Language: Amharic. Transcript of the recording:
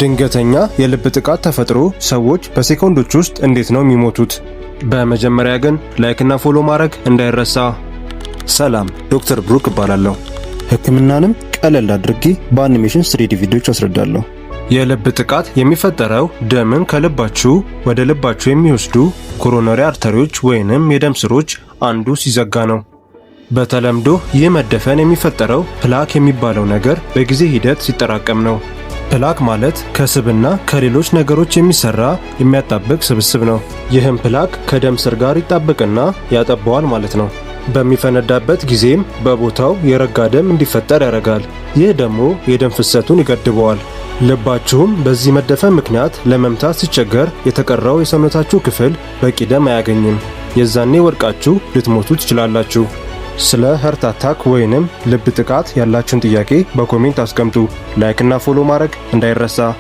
ድንገተኛ የልብ ጥቃት ተፈጥሮ ሰዎች በሴኮንዶች ውስጥ እንዴት ነው የሚሞቱት? በመጀመሪያ ግን like ና follow ማድረግ እንዳይረሳ። ሰላም፣ ዶክተር ብሩክ እባላለሁ። ሕክምናንም ቀለል አድርጌ በ animation 3D ቪዲዮዎች አስረዳለሁ። የልብ ጥቃት የሚፈጠረው ደምን ከልባችሁ ወደ ልባችሁ የሚወስዱ coronary artery ዎች ወይንም የደም ስሮች አንዱ ሲዘጋ ነው። በተለምዶ ይህ መደፈን የሚፈጠረው plaque የሚባለው ነገር በጊዜ ሂደት ሲጠራቀም ነው። Plaque ማለት ከስብና ከሌሎች ነገሮች የሚሰራ የሚያጣብቅ ስብስብ ነው። ይህም plaque ከደም ስር ጋር ይጣበቅና ያጠበዋል ማለት ነው። በሚፈነዳበት ጊዜም በቦታው የረጋ ደም እንዲፈጠር ያደርጋል። ይህ ደግሞ የደም ፍሰቱን ይገድበዋል። ልባችሁም በዚህ መደፈን ምክንያት ለመምታት ሲቸገር የተቀረው የሰውነታችሁ ክፍል በቂ ደም አያገኝም። የዛኔ ወድቃችሁ ልትሞቱ ትችላላችሁ። ስለ heart attack ወይንም ልብ ጥቃት ያላችሁን ጥያቄ በ comment አስቀምጡ። Like እና follow ማድረግ እንዳይረሳ።